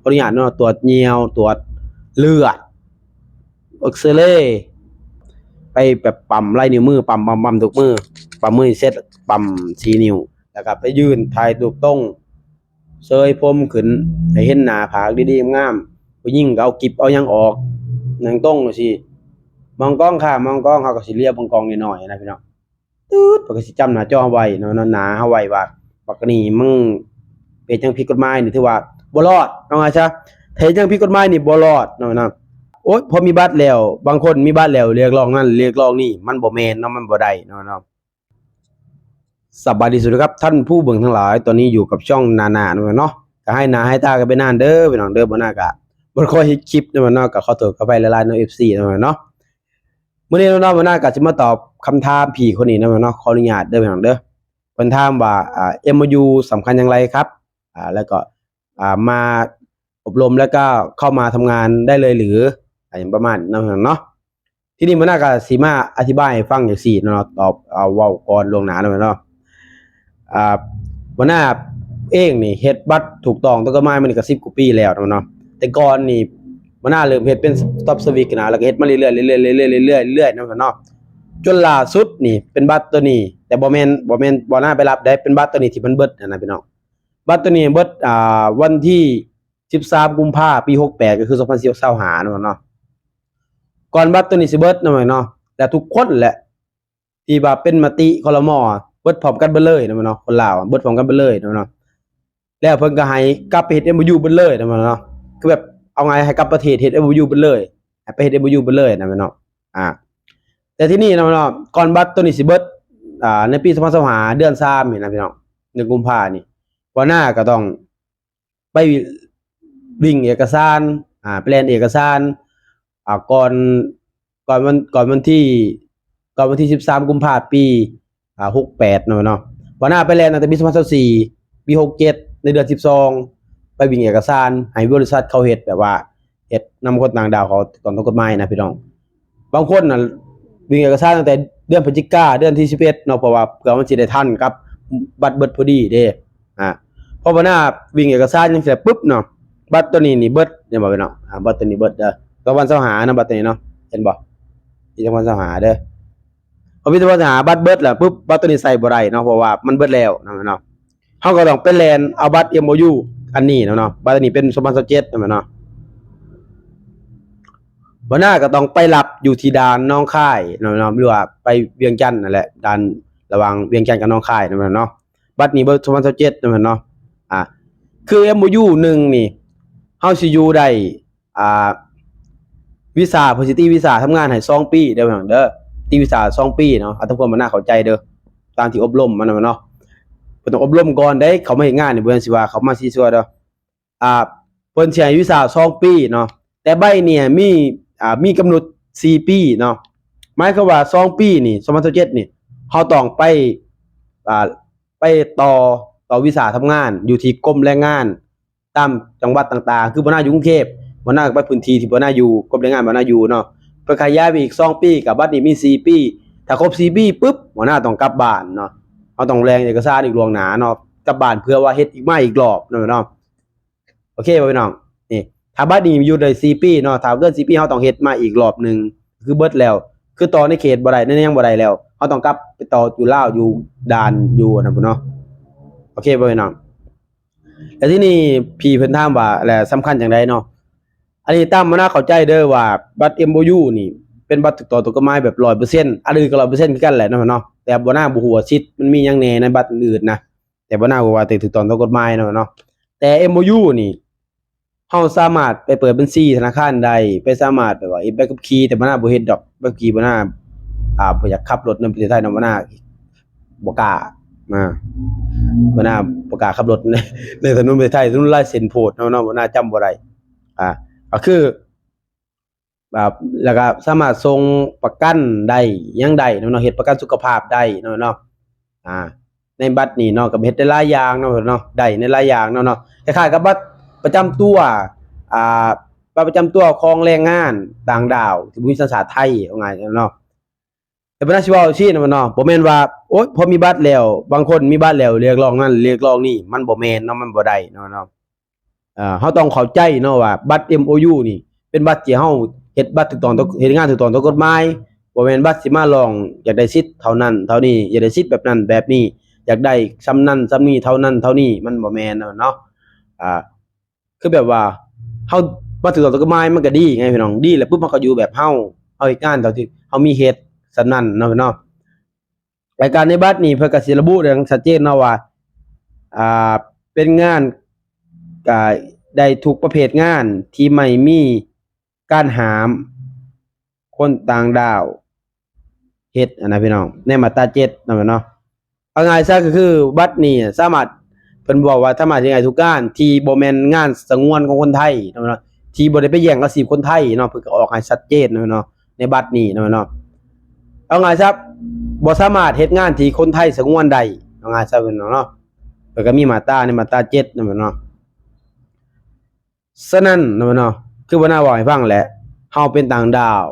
ຂໍອະນຸຍາດເນາະ ຕວດຍ່ຽວ ຕວດເລືອດ ເອັກຊະເຣ ໄປແບບປ້ຳລາຍນິ້ວມື ປ້ຳໆໆ ທຸກມື້ ປ້ຳມື້ເສັດ ປ້ຳສີ່ນິ້ວ ແລ້ວກໍໄປຢືນຖ່າຍຮູບຕົງ ເຊີຍຜົມຂຶ້ນໃຫ້ເຫັນໜ້າຜາກດີໆ ງາມໆ ຜູ້ຍິງກໍເອົາກິບເອົາຫຍັງອອກ ນັ່ງຕົງຈັ່ງຊີ້ ມອງກ້ອງຄ່າ ມອງກ້ອງ ເຮົາກໍຊິລຽວເບິ່ງກ້ອງນ້ອຍໆນະພີ່ນ້ອງ ຕຶດ ເພິ່ນກໍຊິຈຳໜ້າຈໍເຮົາໄວ້ເນາະ ໜ້າເຮົາໄວ້ວ່າ ບັກນີ້ມຶງເຮັດຫຍັງຜິດກົດໝາຍນີ້ ຖືວ່າບໍ່ລອດເນາະ ວ່າຊະ ເຮັດຫຍັງຜິດກົດໝາຍນີ້ບໍ່ລອດເນາະ ໂອ້ຍ ພໍມີບັດແລ້ວ ບາງຄົນມີບັດແລ້ວ ຮຽກຮ້ອງນັ້ນ ຮຽກຮ້ອງນີ້ ມັນບໍ່ແມ່ນເນາະ ມັນບໍ່ໄດ້ເນາະ. ສະບາຍດີ ສະຫວັດດີຄັບ ທ່ານຜູ້ເບິ່ງທັງຫຼາຍ ຕອນນີ້ຢູ່ກັບຊ່ອງນານາເນາະ ກໍໃຫ້ໜ້າໃຫ້ຕາກັນໄປນານເດີພີ່ນ້ອງເດີ ບໍ່ໜ້າກໍບໍ່ຄ່ອຍເຮັດຄລິບເນາະ ກໍຂໍໂທດຂໍອະໄພຫຼາຍໆເນາະ ເອັຟຊີເນາະ. ມື້ນີ້ເນາະ ບໍ່ໜ້າກໍຊິມາຕອບຄຳຖາມພີ່ຄົນນີ້ເນາະ ຂໍອະນຸຍາດເດີພີ່ນ້ອງເດີ ເພິ່ນຖາມວ່າ ອ່າ ເອັມໂອຢູ ສຳຄັນຢ່າງໃດຄັບ ອ່າ ແລ້ວກໍ ອ່າ ມາອົບຮົມ ແລ້ວກໍເຂົ້າມາທຳງານໄດ້ເລີຍຫຼື ອາ ຫຍັງປະມານນັ້ນເນາະ. ທີນີ້ ຫົວໜ້າກໍຊິມາອະທິບາຍໃຫ້ຟັງຈັ່ງຊີ້ເນາະ ຕອບ ເອົາ ເວົ້າກ່ອນລ່ວງໜ້າເນາະ ອ່າ ຫົວໜ້າເອງນີ້ເຮັດບັດຖືກຕ້ອງຕາມກົດໝາຍມານີ້ກໍສິບກວ່າປີແລ້ວເນາະ. ແຕ່ກ່ອນນີ້ ຫົວໜ້າເລີ່ມເຮັດເປັນ stop service ນະ ແລ້ວກໍເຮັດມາເລື້ອຍໆ ເລື້ອຍໆ ເລື້ອຍໆ ເລື້ອຍໆ ເລື້ອຍໆ ເນາະ ຈົນລ່າສຸດນີ້ເປັນບັດໂຕນີ້ ແຕ່ບໍ່ແມ່ນ ບໍ່ແມ່ນ ບໍ່ໜ້າໄປຮັບໄດ້ ເປັນບັດໂຕນີ້ທີ່ມັນເບິດຫັ້ນນະພີ່ນ້ອງ. ບັດໂຕນີ້ເບິດ ອ່າ ວັນທີສິບສາມ ກຸມພາ ປີຫົກແປດ ກໍຄືສອງພັນຊາວຫ້າເນາະ ກ່ອນບັດໂຕນີ້ຊິເບິດເນາະ ແລະ ທຸກຄົນແຫຼະ ທີ່ວ່າເປັນມະຕິ ຄລມ ເບິດພ້ອມກັນເບິດເລີຍເນາະ ຄົນລາວເບິດພ້ອມກັນເບິດເລີຍເນາະ ແລ້ວເພິ່ນກໍໃຫ້ກັບໄປເຮັດເອັມໂອຢູເບິດເລີຍເນາະ ຄືແບບເອົາງ່າຍໃຫ້ກັບປະເທດເຮັດເອັມໂອຢູເບິດເລີຍ ໃຫ້ໄປເຮັດເອັມໂອຢູເບິດເລີຍນະແມ່ນເນາະ. ອ່າ ແຕ່ທີນີ້ເນາະ ກ່ອນບັດໂຕນີ້ຊິເບິດ ອ່າ ໃນປີສອງພັນຊາວຫ້າ ເດືອນສາມນີ້ນະພີ່ນ້ອງ ເດືອນກຸມພານີ້ ຫົວໜ້າກໍຕ້ອງ ໄປວິ່ງເອກະສານ ອ່າ ໄປແລ່ນເອກະສານ ອ່າ ກ່ອນ ກ່ອນວັນ ກ່ອນວັນທີ ກ່ອນວັນທີສິບສາມ ກຸມພາ ປີ ອ່າ ຫົກແປດເນາະ ເນາະ ຫົວໜ້າໄປແລ່ນຕັ້ງແຕ່ປີສອງພັນຊາວສີ່ ປີຫົກເຈັດ ໃນເດືອນສິບສອງ ໄປວິ່ງເອກະສານໃຫ້ບໍລິສັດເຂົາເຮັດ ແບບວ່າເຮັດນຳຄົນຕ່າງດ້າວເຂົາຖືກຕ້ອງຕາມກົດໝາຍນະພີ່ນ້ອງ. ບາງຄົນນະ ວິ່ງເອກະສານຕັ້ງແຕ່ເດືອນພຶສຈິກາ ເດືອນທີສິບເອັດເນາະ ເພາະວ່າເພື່ອມັນຊິໄດ້ທັນກັບບັດເບິດພໍດີເດ້. ອ່າ ພໍບັດນາວິ່ງເອກະສານຈັ່ງຊີ້ປຶບເນາະ ບັດໂຕນີ້ນີ້ເບິດ ເຫັນບໍ່ພີ່ນ້ອງ? ອ່າ ບັດໂຕນີ້ເບິດເດີ ສອງພັນຊາວຫ້ານະ ບັດໂຕນີ້ເນາະ ເຫັນບໍ່? ປີສອງພັນຊາວຫ້າເດີ ພໍປີສອງພັນຊາວຫ້າ ບັດເບິດແລ້ວປຶບ ບັດໂຕນີ້ໃຊ້ບໍ່ໄດ້ເນາະ ເພາະວ່າມັນເບິດແລ້ວເນາະ ເນາະ. ເຮົາກໍຕ້ອງໄປແລ່ນເອົາບັດເອັມໂອຢູອັນນີ້ເນາະ ເນາະ ບັດອັນນີ້ເປັນສອງພັນຊາວເຈັດເນາະ ເນາະ. ຫົວໜ້າກໍຕ້ອງໄປຮັບຢູ່ທີ່ດ່ານໜອງຄາຍເນາະ ເນາະ ຫຼືວ່າໄປວຽງຈັນນັ້ນແຫຼະ ດ່ານລະຫວ່າງວຽງຈັນກັບໜອງຄາຍເນາະ ເນາະ. ບັດນີ້ເບິດສອງພັນຊາວເຈັດເນາະ ເນາະ. ອ່າ ຄືເອັມໂອຢູໜຶ່ງນີ້ ເຮົາຊິຢູ່ໄດ້ ອ່າ ວີຊາ ເພິ່ນຊິຕີວີຊາທຳງານໃຫ້ສອງປີເດີພີ່ນ້ອງເດີ ຕີວີຊາສອງປີເນາະ ອາ ທຳຄວາມຫົວໜ້າເຂົ້າໃຈເດີ ຕາມທີ່ອົບຮົມມານະເນາະ. ເພິ່ນຕ້ອງອົບຮົມກ່ອນເດ້ ເຂົ້າມາເຮັດງານນີ້ ບໍ່ແມ່ນຊິວ່າເຂົ້າມາຊີຊວຍເດີ. ອ່າ ເພິ່ນຊິໃຫ້ວີຊາສອງປີເນາະ ແຕ່ໃບນີ້ມີ ອ່າ ມີກຳນົດສີ່ປີເນາະ ໝາຍຄວາມວ່າສອງປີນີ້ ສອງພັນຊາວເຈັດນີ້ ເຮົາຕ້ອງໄປ ອ່າ ໄປຕໍ່ ຕໍ່ວີຊາທຳງານຢູ່ທີ່ກົມແຮງງານ ຕາມຈັງຫວັດຕ່າງໆ ຄືບໍ່ໜ້າຢູ່ກຸງເທບ ບໍ່ໜ້າກໍໄປພື້ນທີ່ທີ່ບໍ່ໜ້າຢູ່ ກົມແຮງງານບໍ່ໜ້າຢູ່ເນາະ ເພິ່ນຂະຫຍາຍໄປອີກສອງປີ ກໍບັດນີ້ມີສີ່ປີ ຖ້າຄົບສີ່ປີປຶບ ບໍ່ໜ້າຕ້ອງກັບບ້ານເນາະ ເຮົາຕ້ອງແລ່ນເອກະສານອີກລ່ວງໜ້າເນາະ ກັບບ້ານເພື່ອວ່າເຮັດອີກ ມາອີກລອບເນາະ ເນາະ. ໂອເຄບໍ່ພີ່ນ້ອງ? ນີ້ ຖ້າບັດນີ້ຢູ່ໄດ້ສີ່ປີເນາະ ຖ້າເກີນສີ່ປີເຮົາຕ້ອງເຮັດມາອີກລອບໜຶ່ງ ຄືເບິດແລ້ວ ຄືຕໍ່ໃນເຂດບໍ່ໄດ້ ໃນຫຍັງບໍ່ໄດ້ແລ້ວ ເຮົາຕ້ອງກັບໄປຕໍ່ຢູ່ລາວ ຢູ່ດ່ານ ຢູ່ອັນນັ້ນພຸ້ນເນາະ. ໂອເຄບໍ່ພີ່ນ້ອງ? ແລ້ວທີນີ້ພີ່ເພິ່ນຖາມວ່າ ແລະ ສຳຄັນຈັ່ງໃດເນາະ? ອັນນີ້ຕາມຫົວໜ້າເຂົ້າໃຈເດີວ່າ ບັດເອັມໂອຢູນີ້ເປັນບັດຖືກຕ້ອງຕາມກົດໝາຍແບບຮ້ອຍເປີເຊັນ ອັນອື່ນກໍຮ້ອຍເປີເຊັນຄືກັນແຫຼະເນາະ ເນາະ ແຕ່ຫົວໜ້າບໍ່ຮູ້ວ່າສິດມັນມີຫຍັງແດ່ໃນບັດອື່ນໆນະ ແຕ່ບໍ່ໜ້າວ່າຖືກຕ້ອງຕາມກົດໝາຍເນາະ ເນາະ. ແຕ່ເອັມໂອຢູນີ້ ເຮົາສາມາດໄປເປີດບັນຊີທະນາຄານໄດ້ ໄປສາມາດແບບວ່າເຮັດໃບຂັບຂີ່ ແຕ່ບໍ່ໜ້າບໍ່ເຮັດດອກ ໃບຂັບຂີ່ ບໍ່ໜ້າ ອ່າ ບໍ່ຢາກຂັບລົດໃນປະເທດໄທເນາະ ບໍ່ໜ້າບໍ່ກ້າ ອ່າ ບໍ່ໜ້າບໍ່ກ້າຂັບລົດໃນ ໃນຖະໜົນປະເທດໄທ ຖະໜົນຫຼາຍເສັ້ນໂພດເນາະ ເນາະ ບໍ່ໜ້າຈຳບໍ່ໄດ້ ອ່າ ກໍຄື ອ່າ ແລ້ວກໍສາມາດສົ່ງປະກັນໄດ້ ຫຍັງໄດ້ເນາະ ເນາະ ເຮັດປະກັນສຸຂະພາບໄດ້ເນາະ ເນາະ ອ່າ ໃນບັດນີ້ເນາະ ກໍເຮັດໄດ້ຫຼາຍຢ່າງເນາະ ເນາະ ໄດ້ໃນຫຼາຍຢ່າງເນາະ ເນາະ ຄ້າຍໆກັບບັດປະຈຳຕົວ ອ່າ ບັດປະຈຳຕົວຂອງແຮງງານຕ່າງດ້າວທີ່ບໍ່ມີສັນຊາດໄທ ເອົາງ່າຍເນາະ. ແຕ່ບໍ່ໜ້າຊິເວົ້າຊີ້ນະເນາະ ບໍ່ແມ່ນວ່າ ໂອ້ຍ ພໍມີບັດແລ້ວ ບາງຄົນມີບັດແລ້ວ ຮຽກຮ້ອງນັ້ນ ຮຽກຮ້ອງນີ້ ມັນບໍ່ແມ່ນເນາະ ມັນບໍ່ໄດ້ເນາະ ເນາະ. ເອີ ເຮົາຕ້ອງເຂົ້າໃຈເນາະວ່າບັດ ເອັມໂອຢູ ນີ້ເປັນບັດທີ່ເຮົາເຮັດບັດຖືກຕ້ອງ ເຮັດງານຖືກຕ້ອງຕາມກົດໝາຍ, ບໍ່ແມ່ນບັດຊິມາຮ້ອງຢາກໄດ້ສິດເທົ່ານັ້ນເທົ່ານີ້, ຢາກໄດ້ສິດແບບນັ້ນແບບນີ້, ຢາກໄດ້ສ່ຳນັ້ນສ່ຳນີ້ເທົ່ານັ້ນເທົ່ານີ້, ມັນບໍ່ແມ່ນເນາະ. ອ່າ ຄືແບບວ່າເຮົາມາຖືກຕ້ອງຕາມກົດໝາຍມັນກໍດີໄງພີ່ນ້ອງ, ດີແລ້ວປຶບເຮົາກໍຢູ່ແບບເຮົາ, ເຮົາເຮັດງານເທົ່າທີ່ເຮົາມີເຮັດສ່ຳນັ້ນເນາະພີ່ນ້ອງ. ລາຍການໃນບັດນີ້ເພິ່ນກໍຊິລະບຸຢ່າງຊັດເຈນເນາະວ່າ ອ່າ ເປັນງານ ກະໄດ້ທຸກປະເພດງານທີ່ໄມ່ມີການຫ້າມຄົນຕ່າງດ້າວເຮັດຫັ້ນນະພີ່ນ້ອງ, ໃນມາດຕາເຈັດເນາະພີ່ນ້ອງ. ເອົາງ່າຍຊະກໍຄືບັດນີ້ສາມາດ ເພິ່ນບອກວ່າສາມາດເຮັດໄດ້ທຸກງານທີ່ບໍ່ແມ່ນງານສະຫງວນຂອງຄົນໄທເນາະ, ທີ່ບໍ່ໄດ້ໄປແຍ່ງອາຊີບຄົນໄທເນາະ, ເພິ່ນກໍອອກໃຫ້ຊັດເຈນເນາະພີ່ນ້ອງ ໃນບັດນີ້ເນາະພີ່ນ້ອງ. ເອົາງ່າຍຊະ ບໍ່ສາມາດເຮັດງານທີ່ຄົນໄທສະຫງວນໄດ້, ເອົາງ່າຍຊະເນາະ, ເພິ່ນກໍມີມາດຕາໃນມາດຕາເຈັດເນາະພີ່ນ້ອງ. ສະນັ້ນເນາະພີ່ນ້ອງ ຄືບ່າວນາເວົ້າໃຫ້ຟັງແຫຼະ, ເຮົາເປັນຕ່າງດ້າວ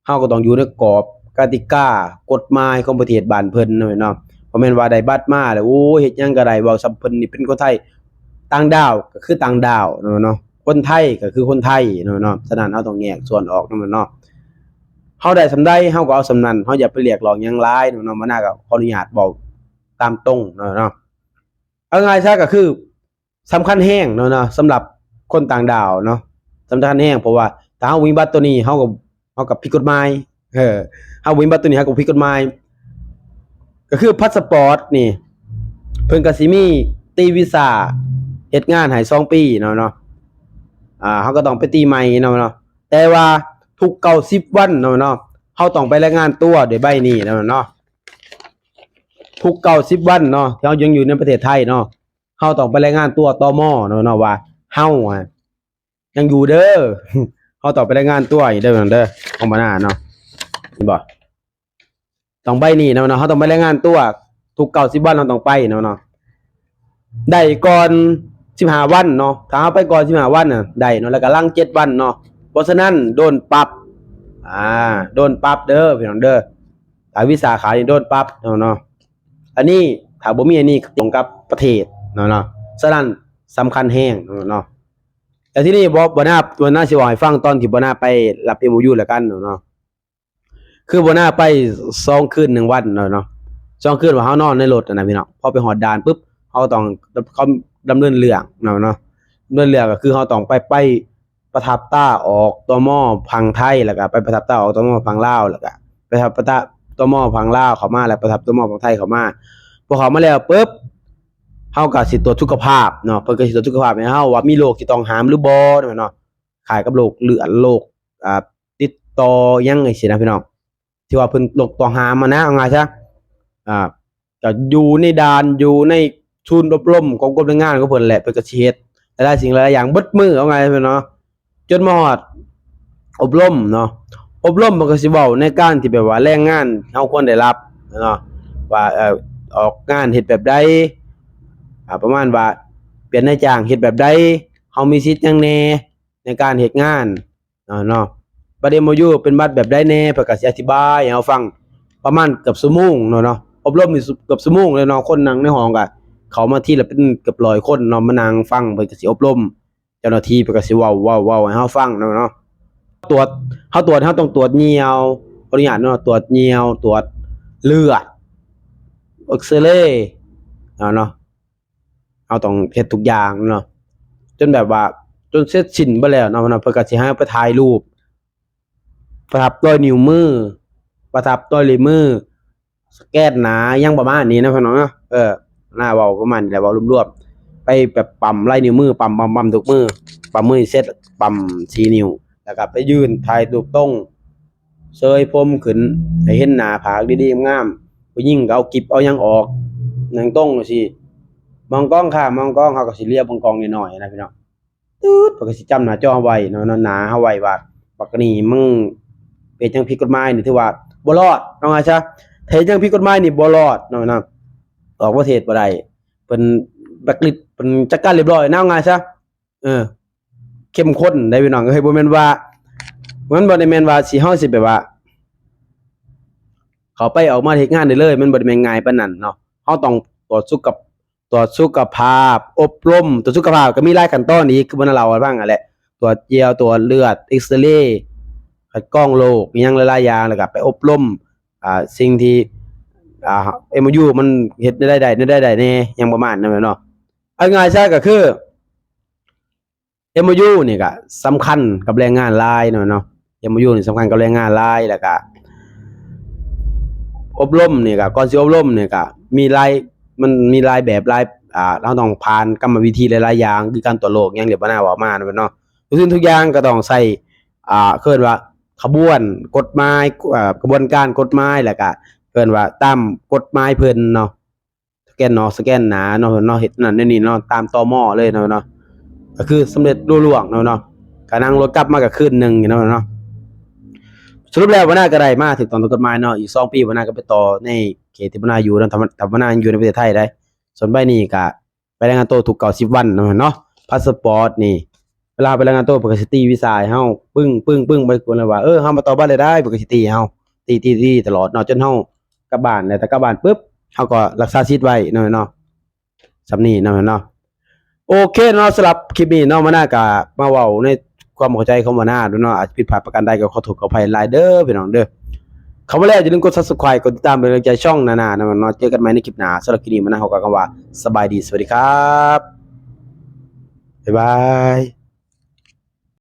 ເຮົາກໍຕ້ອງຢູ່ໃນກອບກະຕິກາກົດໝາຍຂອງປະເທດບ້ານເພິ່ນເນາະພີ່ນ້ອງ. ບໍ່ແມ່ນວ່າໄດ້ບັດມາແລ້ວ ໂອ້ຍ ເຮັດຫຍັງກໍໄດ້, ເວົ້າສ່ຳເພິ່ນນີ້ເປັນຄົນໄທ, ຕ່າງດ້າວກໍຄືຕ່າງດ້າວເນາະພີ່ນ້ອງ, ຄົນໄທກໍຄືຄົນໄທເນາະພີ່ນ້ອງ. ສະນັ້ນເຮົາຕ້ອງແຍກສ່ວນອອກເນາະພີ່ນ້ອງ. ເຮົາໄດ້ສ່ຳໃດເຮົາກໍເອົາສ່ຳນັ້ນ, ເຮົາຢ່າໄປຮຽກຮ້ອງຫຍັງຫຼາຍເນາະພີ່ນ້ອງ. ບ່າວນາກໍຂໍອະນຸຍາດເວົ້າຕາມຕົງເນາະພີ່ນ້ອງ. ເອົາງ່າຍຊະກໍຄື ສຳຄັນແຮງເນາະເນາະ ສຳລັບຄົນຕ່າງດ້າວເນາະ, ສຳຄັນແຮງ ເພາະວ່າຖ້າເຮົາບໍ່ມີບັດໂຕນີ້ ເຮົາກໍ ເຮົາກໍຜິດກົດໝາຍ, ເອີ ເຮົາບໍ່ມີບັດໂຕນີ້ ເຮົາກໍຜິດກົດໝາຍ. ກໍຄືພາສປອດນີ້ ເພິ່ນກໍຊິມີຕີວີຊາເຮັດງານໃຫ້ສອງປີເນາະເນາະ, ອ່າ ເຮົາກໍຕ້ອງໄປຕີໃໝ່ເນາະເນາະ. ແຕ່ວ່າທຸກເກົ້າສິບວັນເນາະເນາະ ເຮົາຕ້ອງໄປລາຍງານຕົວດ້ວຍໃບນີ້ເນາະເນາະ, ທຸກເກົ້າສິບວັນເນາະ ທີ່ເຮົາຍັງຢູ່ໃນປະເທດໄທເນາະ. ເຮົາຕ້ອງໄປລາຍງານຕົວ ຕມ ເນາະ ເນາະ ວ່າເຮົາ ອະ ຍັງຢູ່ເດີ, ເຮົາຕ້ອງໄປລາຍງານຕົວອີກເດີ ເດີ ຂອງບ່າວນາເນາະ, ເຫັນບໍ່? ຕ້ອງໄປນີ້ເນາະ ເນາະ ເຮົາຕ້ອງໄປລາຍງານຕົວທຸກເກົ້າສິບວັນ, ເຮົາຕ້ອງໄປເນາະ ເນາະ ໄດ້ກ່ອນສິບຫ້າວັນເນາະ, ຖ້າເຮົາໄປກ່ອນສິບຫ້າວັນນະໄດ້ເນາະ, ແລ້ວກໍຫຼັງເຈັດວັນເນາະ. ເພາະສະນັ້ນໂດນປັບ, ອ່າ ໂດນປັບເດີພີ່ນ້ອງເດີ, ຖ້າວີຊາຂາດນີ້ໂດນປັບເນາະ ເນາະ. ອັນນີ້ຖ້າບໍ່ມີອັນນີ້ກໍຕົງກັບປະເທດເນາະ ເນາະ, ສະນັ້ນສຳຄັນແຮງເນາະ ເນາະ. ແລ້ວທີນີ້ບໍ່ ບໍ່ໜ້າ ບໍ່ໜ້າຊິເວົ້າໃຫ້ຟັງຕອນທີ່ບໍ່ໜ້າໄປຮັບ ເອັມໂອຢູ ແລ້ວກັນເນາະ ເນາະ. ຄືບໍ່ໜ້າໄປສອງຄືນໜຶ່ງວັນເນາະ ເນາະ, ສອງຄືນວ່າເຮົານອນໃນລົດຫັ້ນນະພີ່ນ້ອງ. ພໍໄປຮອດດ່ານປຶບ ເຮົາຕ້ອງ ເຂົາດຳເນີນເລື່ອງເນາະ ເນາະ, ດຳເນີນເລື່ອງກໍຄືເຮົາຕ້ອງໄປ ໄປ ປະທັບຕາອອກ ຕມ ຝັ່ງໄທ ແລ້ວກໍໄປປະທັບຕາອອກ ຕມ ຝັ່ງລາວ ແລ້ວກໍໄປປະທັບ ຕມ ຝັ່ງລາວເຂົ້າມາ ແລ້ວປະທັບ ຕມ ຝັ່ງໄທເຂົ້າມາ. ພໍເຂົ້າມາແລ້ວປຶບ ເຮົາກໍຊິຕວດສຸຂະພາບເນາະ, ເພິ່ນກໍຊິຕວດສຸຂະພາບໃຫ້ເຮົາວ່າມີໂລກທີ່ຕ້ອງຫ້າມຫຼືບໍ່ເນາະ, ຄ້າຍກັບໂລກເລືອດ ໂລກ ອ່າ ຕິດຕໍ່ຫຍັງຈັ່ງຊີ້ນະພີ່ນ້ອງ, ທີ່ວ່າເພິ່ນໂລກຕ້ອງຫ້າມຫັ້ນນະ ເອົາງ່າຍຊະ. ອ່າ ກໍຢູ່ໃນດ່ານ ຢູ່ໃນສູນອົບຮົມຂອງກົມແຮງງານຂອງເພິ່ນແຫຼະ, ເພິ່ນກໍຊິເຮັດຫຼາຍໆສິ່ງຫຼາຍໆຢ່າງເບິດມື້ ເອົາງ່າຍເນາະ. ຈົນມາຮອດອົບຮົມເນາະ, ອົບຮົມເພິ່ນກໍຊິເວົ້າໃນການທີ່ແບບວ່າແຮງງານເຮົາຄວນໄດ້ຮັບເນາະ, ວ່າ ເອີ ອອກງານເຮັດແບບໃດ, ອ່າ ປະມານວ່າເປັນນາຍຈ້າງເຮັດແບບໃດ, ເຮົາມີສິດຫຍັງແດ່ໃນການເຮັດງານ ເນາະ ເນາະ. ບັດ ເອັມໂອຢູ ເປັນບັດແບບໃດແດ່ ເພິ່ນກໍຊິອະທິບາຍໃຫ້ເຮົາຟັງປະມານເກືອບຊົ່ວໂມງເນາະ ເນາະ, ອົບຮົມນີ້ເກືອບຊົ່ວໂມງເລີຍເນາະ, ຄົນນັ່ງໃນຫ້ອງກໍເຂົ້າມາທີລະເປັນເກືອບຮ້ອຍຄົນເນາະ ມານັ່ງຟັງ ເພິ່ນກໍຊິອົບຮົມ, ເຈົ້າໜ້າທີ່ເພິ່ນກໍຊິເວົ້າ ເວົ້າ ເວົ້າໃຫ້ເຮົາຟັງເນາະ ເນາະ. ຕວດ ເຮົາຕວດ ເຮົາຕ້ອງຕວດຍ່ຽວ ຂໍອະນຸຍາດເນາະ, ຕວດຍ່ຽວ ຕວດເລືອດ ເອັກຊະເຣ ເນາະ ເນາະ. ເຮົາຕ້ອງເຮັດທຸກຢ່າງເນາະ, ຈົນແບບວ່າ ຈົນເສັດສິ້ນເບິດແລ້ວເນາະ, ເນາະ, ເພິ່ນກໍຊິໃຫ້ເຮົາໄປຖ່າຍຮູບ ປະທັບລອຍນິ້ວມື ປະທັບລອຍເລັບມື ສະແກນໜ້າ ຫຍັງປະມານນີ້ນະ ພີ່ນ້ອງເນາະ. ເອີ ໜ້າເວົ້າປະມານນີ້ແຫຼະ ເວົ້າລວມໆ ໄປແບບປ້ຳລາຍນິ້ວມື ປ້ຳ ປ້ຳ ປ້ຳທຸກມື້ ປ້ຳມື້ເສັດ ປ້ຳສີ່ນິ້ວ ແລ້ວກໍໄປຢືນຖ່າຍຮູບຕົງ ເຊີຍຜົມຂຶ້ນໃຫ້ເຫັນໜ້າຜາກດີໆງາມໆ, ຜູ້ຍິງກໍເອົາກິບເອົາຫຍັງອອກ ນັ່ງຕົງຈັ່ງຊີ້ ມອງກ້ອງຄ່າ ມອງກ້ອງ, ເຮົາກໍຊິຫຼຽວເບິ່ງກ້ອງນ້ອຍໆນະ ພີ່ນ້ອງ. ຕຶດ ເພິ່ນກໍຊິຈຳໜ້າຈໍເຮົາໄວ້ເນາະ ເນາະ ໜ້າເຮົາໄວ້ວ່າ ບັກນີ້ມຶງເຮັດຫຍັງຜິດກົດໝາຍນີ້ ຖືວ່າບໍ່ລອດ ເອົາງ່າຍຊະ, ຖ້າເຮັດຫຍັງຜິດກົດໝາຍນີ້ບໍ່ລອດເນາະ ເນາະ, ອອກປະເທດບໍ່ໄດ້. ເພິ່ນແບລັກລິດ ເພິ່ນຈັດການລຽບຮ້ອຍນະ ເອົາງ່າຍຊະ. ເອີ ເຂັ້ມຂົ້ນໄດ໋ພີ່ນ້ອງເອີຍ, ບໍ່ແມ່ນວ່າ ມັນບໍ່ໄດ້ແມ່ນວ່າຊິ ເຮົາຊິແບບວ່າ ເຂົ້າໄປອອກມາເຮັດງານໄດ້ເລີຍ, ມັນບໍ່ໄດ້ແມ່ນງ່າຍປານນັ້ນເນາະ. ເຮົາຕ້ອງຕວດສຸຂະ ตรวจสุขภาพ อบรม ตรวจสุขภาพก็มีหลายขั้นตอนอีก คือบ่ได้เล่าให้ฟังนั่นแหละ ตรวจเยี่ยว ตรวจเลือด เอ็กซเรย์ คัดกรองโรค อิหยังหลายๆอย่าง แล้วก็ไปอบรม อ่า สิ่งที่ อ่า เอ็มโอยู มันเฮ็ดแนวใดได้ แนวใดได้แน่ หยังประมาณนั้นแหละเนาะ เอาง่ายซะก็คือ เอ็มโอยู นี่ก็สำคัญกับแรงงานหลายเนาะ เนาะ เอ็มโอยู นี่สำคัญกับแรงงานหลาย แล้วก็อบรมนี่ก็ ก่อนสิอบรมนี่ก็มีหลาย มันมีหลายแบบหลาย อ่า เราต้องผ่านกรรมวิธีหลายๆอย่าง คือการตรวจโรค หยังที่บ่าวนาเว้ามาเนาะ ทุกสิ่งทุกอย่างก็ต้องใช้ อ่า เอิ้นว่าขบวนกฎหมาย อ่า กระบวนการกฎหมาย แล้วก็เอิ้นว่าตามกฎหมายเพิ่นเนาะ สแกนหน้า สแกนหน้าเนาะ เนาะ เฮ็ดนั่นเฮ็ดนี่เนาะ ตาม ตม เลยเนาะ เนาะ ก็คือสำเร็จลุล่วงเนาะ เนาะ ก็นั่งรถกลับมาก็คืนหนึ่งเนาะ เนาะ สรุปแล้วบ่าวนาก็ได้มาถูกต้องตามกฎหมายเนาะ อีกสองปีบ่าวนาก็ไปต่อในเขตที่บ่าวนาอยู่เนาะ ถ้าบ่าวนายังอยู่ในประเทศไทยได้ ส่วนใบนี้ก็ไปรายงานตัวทุกเก้าสิบวันเนาะ เนาะ พาสปอร์ตนี่ เวลาไปรายงานตัวเพิ่นก็สิตีวีซ่าให้เฮา ปึ้ง ปึ้ง ปึ้ง ไปกวนเลยว่า เออ เฮามาต่อบัตรเลยได้ เพิ่นก็สิตีให้เฮา ตี ตี ตีตลอดเนาะ จนเฮากลับบ้าน แล้วถ้ากลับบ้านปุ๊บ เฮาก็รักษาสิทธิ์ไว้เนาะ เนาะ ส่ำนี้เนาะ เนาะ โอเคเนาะ สำหรับคลิปนี้เนาะ บ่าวนาก็มาเว้าในความเข้าใจของบ่าวนาเนาะ อาจจะผิดพลาดประการใดก็ขอโทษขออภัยหลายเด้อพี่น้องเด้อ เข้ามาแล้วอย่าลืมกด Subscribe กดติดตามเป็นกำลังใจช่องนานาเนาะ เนาะ เจอกันใหม่ในคลิปหน้า สำหรับคลิปนี้บ่าวนาขอกล่าวคำว่าสบายดี สวัสดีครับ บ๊ายบาย